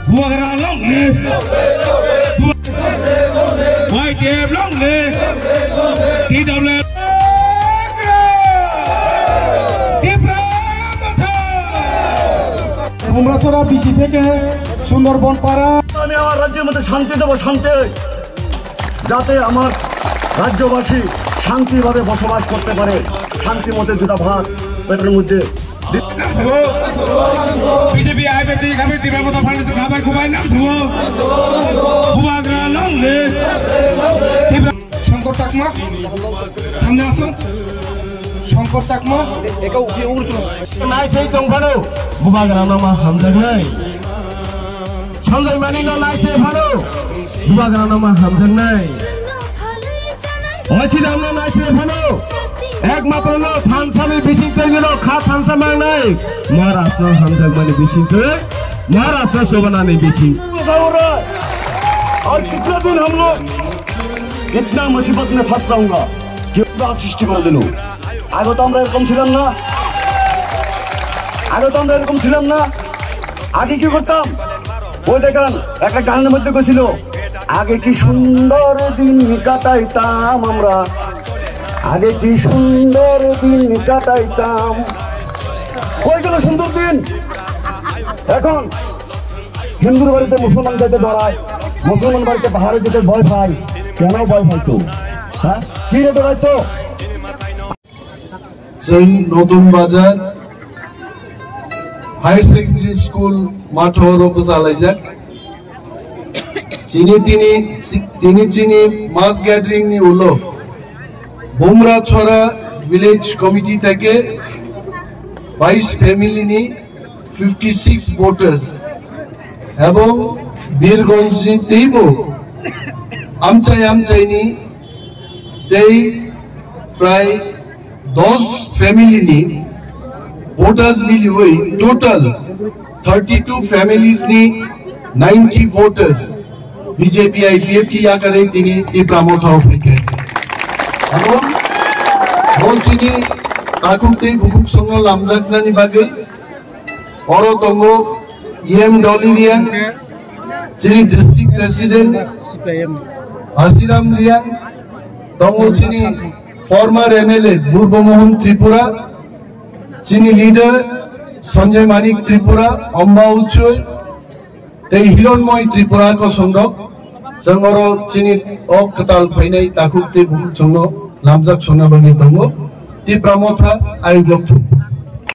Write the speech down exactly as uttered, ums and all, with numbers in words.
Bubagra long live! Y T F long live! T W F Tipra Motha! Bumrasora B C থেকে সুন্দরবন পাড়া। আমি আমার রাজ্যের মধ্যে শান্তি দেবো, শান্তি, যাতে আমার রাজ্যবাসী শান্তিভাবে বসবাস করতে পারে, শান্তি মতে দুটা ভাত পেটের মধ্যে। বিজেপি আইবে, তুই খাবে, তুই ব্যবস্থা ফান্ডে তো খাবার খুবাই নাম ধুবো। বুবাগ্রা লং লে। শঙ্কর চাকমা, সামনে আসুন। শঙ্কর Chakma. Nai sei tong phano, bubagra no ma hamjak nai. Sanjay Manik no nai sei phano, bubagra no ma hamjak nai. Osi dam no nai sei phano, ekmatro no thansa ni bising twi no kha thansa mang nai. Maharaj no hamjak mani bising twi, Maharaj no sobana ni bising. और कितना दिन हम लोग कितना मुसीबत में फंसता हूँगा, क्यों সৃষ্টি করে দিল। আগে তো আমরা এরকম ছিলাম না, আগে তো আমরা এরকম ছিলাম না। আগে কি করতাম? ওই দেখেন, একটা গানের মধ্যে গেছিল, আগে কি সুন্দর দিন কাটাইতাম আমরা, আগে কি সুন্দর দিন কাটাইতাম। কই গেল সুন্দর দিন? এখন হিন্দুর বাড়িতে মুসলমান যেতে ডরায়, মুসলমান বাড়িতে পাহাড়ে যেতে ভয় পায়। কেন ভয় পাইতো? হ্যাঁ, কি রে ডরাইতো? Chwng Notun Bazar Higher Secondary School matho oro bwchalaijak. Chini tini, tini chini mass gathering ni ulo Bumra Chhora Village Committee theke bais family ni fifty six voters ebong Birgonj ni teibo amchai amchai ni tei prai dos family ni voters miliwi total thirty two families ni ninety voters B J P I P F T yakare tini Tipra Motha o phaikha. Ebong bo chini takhuk tei bukhuk songno lamjaknani bagwi oro tongo E M Dolly Reang, chini district president Hasiram Reang, tongo chini former M L A Burbo Mohan Tripura, chini leader Sanjay Manik Tripura, Amba Uchoi, tei Hironmoy Tripura kosongrok, chwng oro chini o kwtal phainai takhuk tei bukhuk chwngno lamjak sonna bagwi tongo. Tipra Motha, ayuk lok thung.